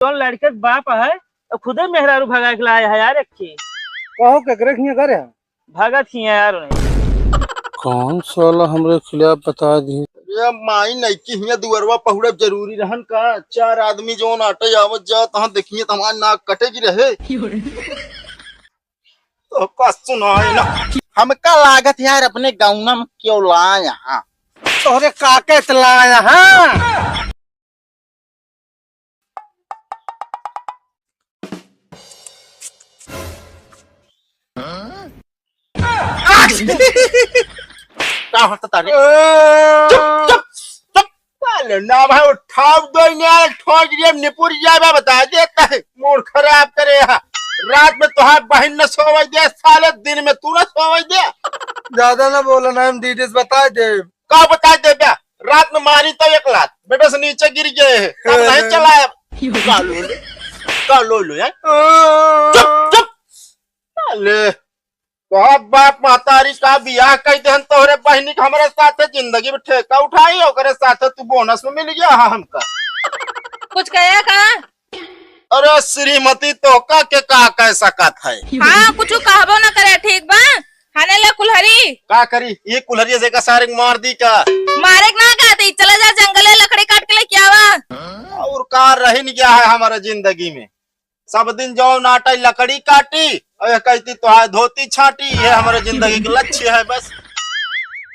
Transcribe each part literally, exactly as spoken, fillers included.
जौन लड़के के बाप है, तो खुदे मेहरारू भगा के लाया है यार, एक ठे। कहो, केकरे खिया करे है? भगत खिया यार, उन्हें। कौन साला हमरे खिलाफ बता दी? ये माई नइकी हिया दुअरवा पहुड़ब जरूरी रहन का? चार आदमी जौन आटे आवत जात, तहाँ देखिए तो हमार नाक कटे की रहे। तो का सुनाए ना? हमका लागत यार अपने गौना में क्यों लाया हाँ? तोहरे काके त लाया हाँ? का होता तारे? चुप, चुप, चुप। साले ना भाई, उठाव दो इन्हें, ठोक दिए, निपुर जाए, मैं बता देता है, मूड खराब करे यहाँ। रात में तोहार बहन न सोवे दे, साले दिन में तू न सोवे दे। ज्यादा ना बोला ना, हम दीदी से बता दे। का बता दे बे? रात में मारी तो एक लात, बेटे से नीचे गिर गए हैं, तब ए, नहीं ए। चलाया। का लो ले, का लो लो यार। चुप, चुप। साले। तोहार बाप महतारी का बियाह कई देहन तोहरे बहिनी के हमरे साथे जिंदगी में ठेका उठाई, ओकरे साथे तू बोनस में मिल गया हा हमका। कुछ कहे का? अरे श्रीमती, तोहका के का कह सकत है? हाँ, कुछ कहबो न करे, ठीक बा? हाने ले कुल्हरी। का करी? ये कुल्हरी जेका सारे के मार दी का? मारे के ना कहती, चले जा जंगले लकड़ी काट के लेके आवा। और का रहिन गया है हमारे जिंदगी में? सब दिन जौन आटा लकड़ी काटी और यह कहती तोहार धोती छाटी, ये हमारे जिंदगी के लक्ष्य है बस।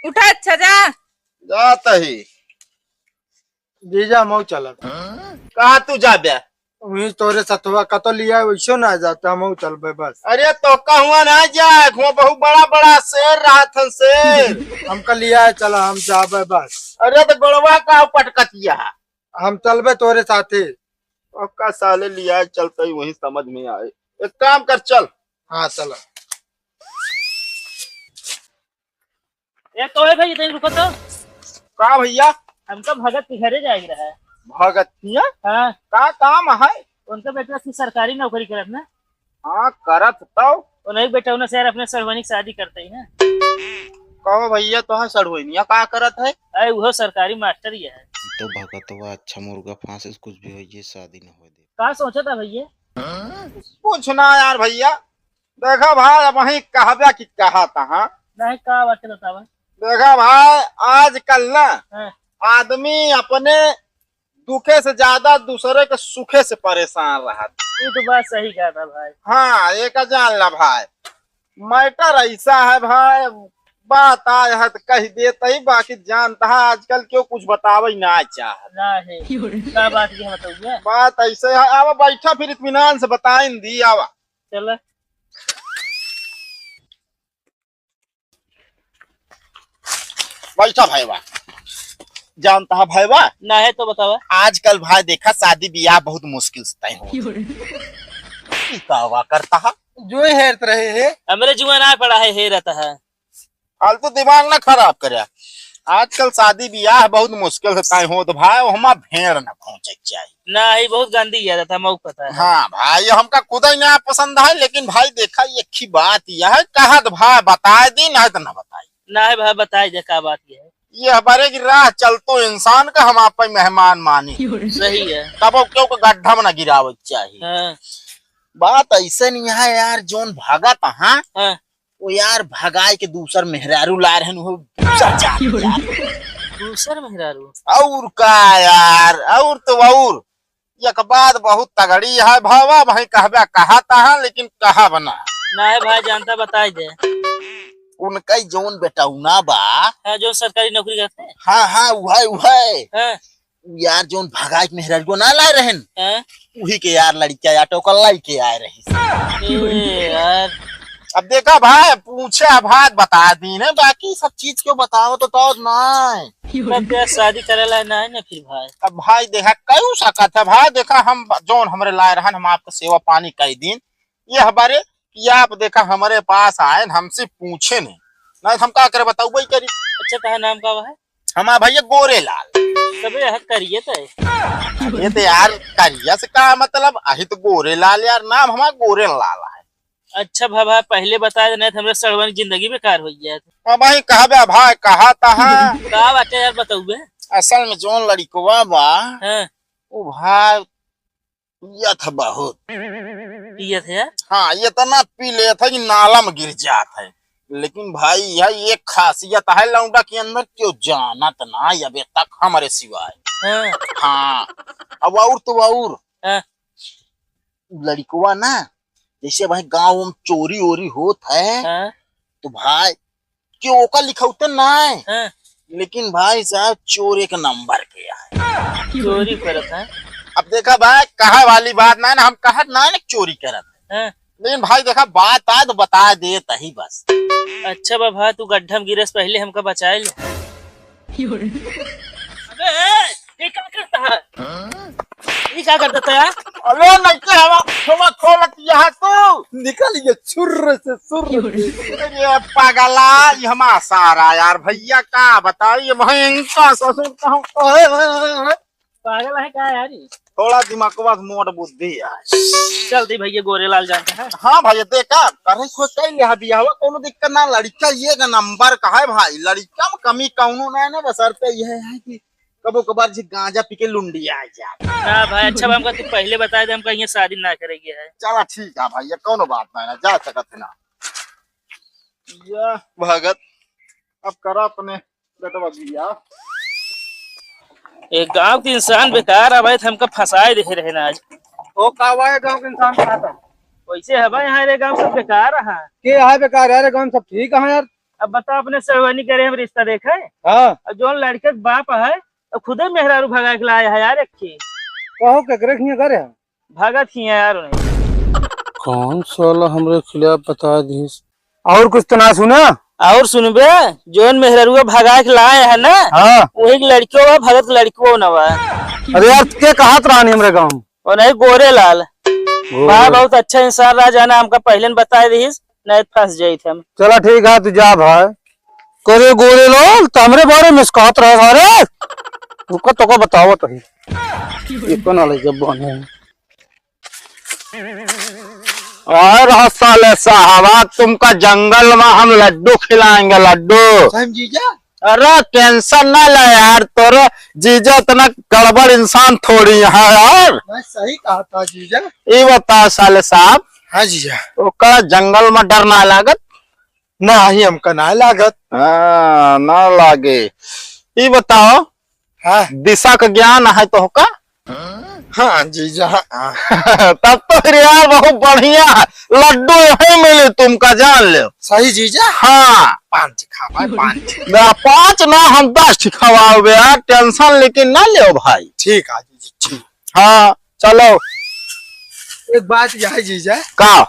उठा, अच्छा जा। जात ही। जीजा, मऊ चलब। कहाँ तू जाबे? वहीं तोरे सथवा कतो लिया, वैसो ना जाता, मऊ चलबे बस। अरे तो कहूँ ना जाए, हुआ बहुत बड़ा बड़ा शेर रहत हन शेर। हमका लिया चला, हम जाबे बस। अरे तो गोड़वा का पटकतिया। हम चलबे तोरे साथे। ओका साले लिया चलते ही वही समझ में आए। एक काम कर, चल। हाँ, चला। ए, तो है भाई, इतनी रुको तो। का भैया? हमका भगत के घरे जाए के रहा है। भगत किया? हाँ। का काम है? उनका बेटा की सरकारी नौकरी करत ना। हाँ, करत तो। उन्हें बेटा उन्हें शहर अपने सड़वनी की शादी करते ही ना। कहो भैया, तो है सड़वनिया का करत है? अरे, वो सरकारी मास्टर ही है। तो भगतवा अच्छा मुर्गा फांसे से कुछ भी हो, ये शादी न हो दे। का सोचा था भैया? कुछ ना यार भैया, देखा भाई, अब वहीं कहबे कि कहा तहाँ। नहीं, का बात बतावा? देखा भाई, आजकल ना हाँ। आदमी अपने दुखे से ज्यादा दूसरे के सुखे से परेशान रहत। ये तो बात सही कहा था भाई। हाँ, एक जान ला भाई, मैटर ऐसा है भाई, बात आए है तो कह देते ही, बाकी जानता है आजकल क्यों कुछ बतावे ही ना चाहत। ना है। का बात ये बताऊंगा? बात ऐसे है, अब बैठा फिर इत्मीनान से बताइन दी, आवा। चला। बैठा भाईवा, जानता है भाईवा? ना है तो बतावा। आजकल भाई देखा शादी ब्याह बहुत मुश्किल से तय हो। ई कावा करता है? जो हेरत रहे है। हमरे जुआ ना पड़ा है, हेरत है। फालतू दिमाग ना खराब करे। आजकल शादी ब्याह बहुत मुश्किल से तय होत भाई, ओहमा भेड़ ना पहुंचे के चाही। ना, ई बहुत गंदी आदत है, मऊ पता है। हाँ भाई, हमका खुद ही ना पसंद है, लेकिन भाई देखा, एक ही बात यह है, कहत भाई बताए दी, नहीं तो ना बताई। ना है भाई, बताए दे का बात ये है। ये हमारे की राह चलतो इंसान का हम आप पे मेहमान मानी। सही है। तब वो क्यों को गड्ढा में ना गिरावे के चाही। हाँ। बात ऐसे नहीं है यार, जोन भगत हाँ, हाँ। वो यार भगाई के दूसर मेहरारू ला रहन, वो दूसर जात यार। दूसर मेहरारू? और का यार, और तो और। एक बात बहुत तगड़ी है भावा, भाई कहबे कहा तहा, लेकिन कहब ना। ना है भाई, जानता बताई दे। उनका ही जौन बेटौना बा। हाँ, जो सरकारी नौकरी करते हैं। हाँ, हाँ, उहै, उहै। हाँ। उ यार जौन भगाई के मेहरारू ना लाए रहन, हाँ? उही के यार लड़किया आटो का लाई के आए रही। ए यार। अब देखा भाई, पूछे भाई बता दीन है, बाकी सब चीज क्यों बताओ तो, तो ना है। तब क्या शादी करे ला ना है ना फिर भाई। अब भाई देखा, कऊ सकत है भाई, देखा हम जौन हमरे लाए रहन, हम आपका सेवा पानी कई दीन। ये हमारे कि आप देखा हमरे पास आए, हमसे पूछे नहीं, नहीं हम का करे बताऊ भाई करी। अच्छा, तहार नाम का है? हमार भैया गोरे लाल। तबे यह करिए तो है। अरे तो यार, करिया से का मतलब? अही तो गोरे लाल यार, नाम हमार गोरे लाल है। अच्छा भाई, भाई पहले बताए तो नहीं तो हमरे सड़वन की जिंदगी बेकार हो जाए। अब भाई कहबे भाई, कहा तहा। का बात है यार, बताऊबे? असल में जौन लड़िकवा बा, हाँ। वो भाई पियत है बहुत। पियत है? हाँ, इतना पी लेत है कि नाला में गिर जात है। लेकिन भाई, यह एक खासियत है लौंडा के अंदर, क्यों जानत ना अबे तक हमरे सिवाय। हाँ। हाँ, अब और तो और। हाँ। लड़कवा ना, जैसे भाई गाँव में चोरी ओरी होत है, हाँ। तो भाई, क्यों ओका लिखौते ना है। हाँ। लेकिन भाई साहब, चोर एक नंबर के है। चोरी करत है। अब देखा भाई, कहे वाली बात ना है ना, हम कहत ना है ना चोरी करत है। हाँ। लेकिन भाई देखा, बात आए तो बता देत ही बस। अच्छा बा भाई, तू गड्ढा में गिरे से पहले हमका बचाए ले। अबे, ए, ये का करता है? हाँ? ये का करता था यार? अरे नइखे हवा, हवा खोलत यहाँ तू। निकल ये छुर्र से, छुर्र से। अरे पगला, ये हमारा सारा यार, भैया का बताई, ये भयंकर ससुर कहूँ। ओए, ओए, ओए, ओए। पागल है का यार ये? थोड़ा दिमागवा से मोट बुद्धि है। चल दे भैया, गोरेलाल जानता है। हाँ भैया, देखा, अरे खोज कई लिहा बियाहवा, कोनो दिक्कत ना, लड़का ये का नंबर का है भाई, लड़का में कमी कौनो ना है ना, बस अर्थ ये है कि कबो कबार जी गांजा पी के लुंडिया जाए। ना भाई, अच्छा बा, हमका तू पहले बताए दे, हमका यहाँ शादी ना करेगी है। चला ठीक है भैया, कौनो बात ना है, जा सकत है ना। या भगत, अब करा अपने बेटवा बियाह। एक गांव के इंसान बेकार है भाई, तो हमका फंसाए दे रहे ना आज। ओ का हुआ है गांव के इंसान का था? वैसे है भाई, यहाँ रे गांव सब बेकार है। के है बेकार? यार गांव सब ठीक है यार। अब बता, अपने सगवनी करे हम रिश्ता देखे। हाँ। अब जौन लड़के के बाप है, अब खुदे मेहरारू भगा के लाए है यार, एक खी। कहो केकरे खिया करे है? भगत खिया यार उन्हें। कौन साला हमरे खिलाफ बता दिस? और कुछ तो ना सुना? और सुनबे, जौन मेहररुआ भगा के लाए है ना, हाँ। वही के लड़कियों बा, भगत के लड़कियों ना बा। अरे यार, के कहत रहनी हमरे गाँव? वो नहीं, गोरेलाल। गोरे। बा, बहुत अच्छा इंसान रहा, जाना हमका पहले न बताए दिस, नहीं तो फंस जाइत हम। चला ठीक है, तू जा भाई। करे गोरेलाल, तो हमरे बारे में कहत रहे सारे। रुका, तोका बतावत ही। ये कौन आले जब बने? और हो साले साहब, आज तुमका जंगल में हम लड्डू खिलाएंगे, लड्डू। सही में जीजा? अरे tension ना ले यार, तोरे जीजा इतना गड़बड़ इंसान थोड़ी है यार। मैं सही कहा था जीजा। ये बताओ साले साहब। हाँ जीजा। ओका जंगल में डर ना लागत? ना ही हमका ना लागत। हाँ, ना लागे। ये बताओ, हाँ। दिशा का ज्ञान है तोहका? हाँ जीजा, हाँ। तब तो फिर यार बहुत बढ़िया है, लड्डू यहीं मिली तुमका, जान लेव। सही जीजा? हाँ। पाँच ठे खावा, पाँच ठे। मेरा पाँच ना, हम दस ठे खवाओ बे यार, tension लेकिन ना लेव भाई। ठीक है जीजा, ठीक। हाँ, चलो। एक बात यह है जीजा। का?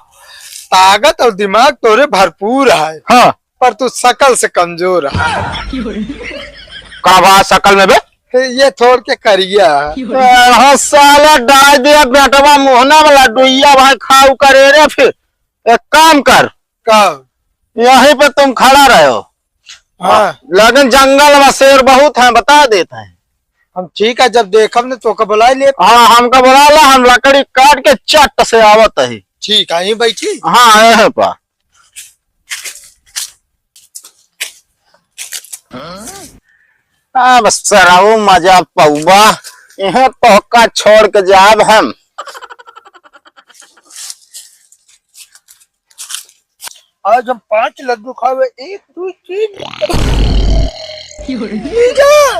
ताकत और दिमाग तोरे भरपूर है। हाँ। पर तू शकल से कमजोर है। का बा शकल में बे? ये थोड़ के करिया। ए, हाँ साला, डाल दिया बेटवा मोहना वाला डुइया भाई, खाऊ करे रे। फिर एक काम कर। का? यहीं पे तुम खड़ा रहो। हाँ। लेकिन जंगल में शेर बहुत हैं, बता देते हैं। हम ठीक है, जब देखब न तोका बुलाए ले। हाँ, हमका बुला ला, हम लकड़ी काट के चट से आवत ही। ठीक है, यहीं बैठी। हाँ, यहीं पर। अब सराऊ मजा पौबा, यहाँ तोहका छोड़ के जाब हम। आज हम पांच लड्डू खावे, एक, दो, तीन। जीजा,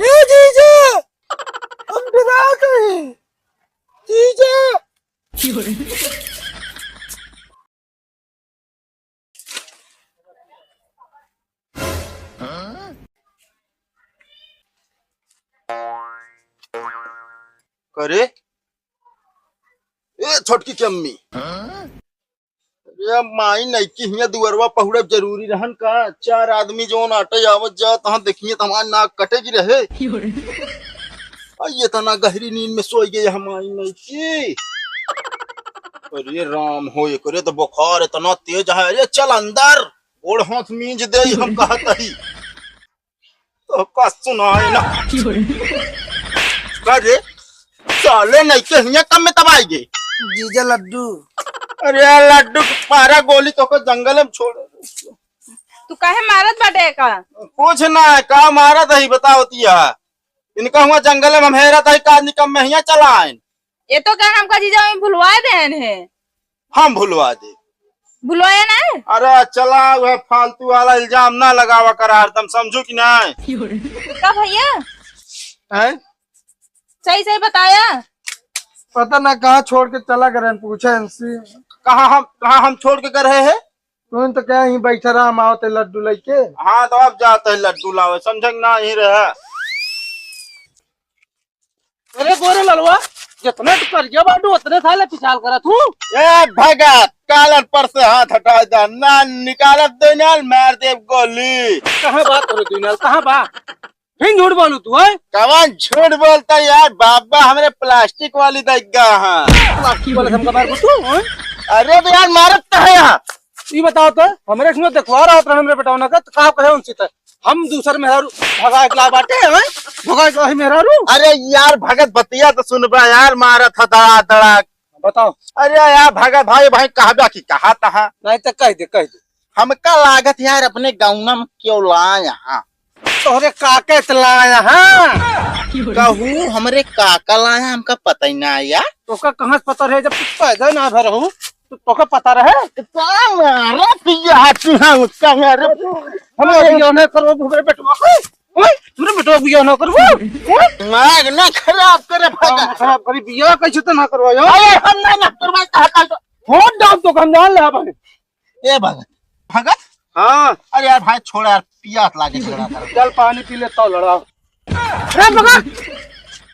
ए जीजा, हम डरा गए। जीजा। करे, ए छोटकी के अम्मी, अरे माई नइकी हियाँ दुअरवा पहुड़ब जरूरी रहन का? चार आदमी जौन आटे आवत जात, तहाँ देखिए त हमार नाक कटे की रहे। आ, ये तना गहरी नींद में सोई गए हमारी नइकी। अरे राम हो, एकरे तो बुखार इतना तेज है। अरे चल अंदर, गोड़ हाथ मींज दे, हम कहत ही। तो का सुनाए ना। का रे? साले नइके हियाँ कम में तब आइगे। जीजा लड्डू। अरे यार लड्डू, मारा गोली तोको जंगल में छोड़। तू काहे मारत बाटे का? कुछ ना, का मारत ही बतावतिया। इनका हुआ जंगल में हम हेरत ही, का निकम में हियाँ चला आइन। ये तो कहा हमका जीजा में भुलवाए देन है। हम भुलवा दे। भुलवाए ना है? अरे चला, वह फालतू वाला इल्जाम ना लगावा करा हरदम, समझू कि नहीं? का भैया? हैं? सही सही बताया। पता ना कहाँ छोड़ के चला गए, पूछे इनसे। कहाँ हम, कहाँ हम छोड़ के कर रहे हैं? तू तो कहीं बैठा रहा, हम आवत है लड्डू लेके। हाँ, तो अब जाते हैं लड्डू लावे, समझे कि ना, यहीं रहे। अरे गोरे ललवा, जितने तू करिया बाटू, उतने साले पिछाल करा तू। ए भगत, कालन पर से हाथ हटा दे, ना निकालत दे नाल, मार देब गोली। कहाँ बा तोरे दुई नाल, कहाँ बा? फिर झूठ बोलू तू, हैं? कवन झूठ बोलता यार, बाबा हमरे प्लास्टिक वाली दैगा हाँ। प्लास्टिक वाले से हमका मार तू, हैं? अरे तो यार मारत तो है यहाँ। ई बताओ तो, हमरे इसमें देखवा रहा था हमरे बेटौना का, तो का कहे उनसे तो? हम दूसर मेहरारू भगा के ला बाटे, हैं? भगा के ला मेहरारू? अरे यार भगत बतिया तो सुनबा यार, मारत ह धड़ा धड़ा। बताओ। अरे यार भगत भाई, भाई कहबा कि कहा तहा। नहीं तो कह दे, कह दे। हमका लागत यार अपने गौना में क्यों लाया हाँ? तोहरे काके त लाया हाँ? कहू हमरे काका लाया, हमका पता ही ना आया। तोका कहाँ से पता रहे जब तू पैदा ना भर हो, तो तोका पता रहे? तो मारा पिया तू हम उसका मारे। हम अरे बियाह ना करबो हमरे बेटवा को। ओए, हमरे बेटवा बियाह ना करबो। ओए, दिमाग ना खराब करे भगत। खराब करी बियाह कैसे तो ना करवायो? अरे हम ना ना करवाई कहा कल तो। फोन डाल तो हम जान ले भाई। ए भगत। भगत? हाँ। अरे यार भाई छोड़ यार, पियास लागे झगड़ा कर। चल पानी पी ले तब लड़ा। अरे भगत,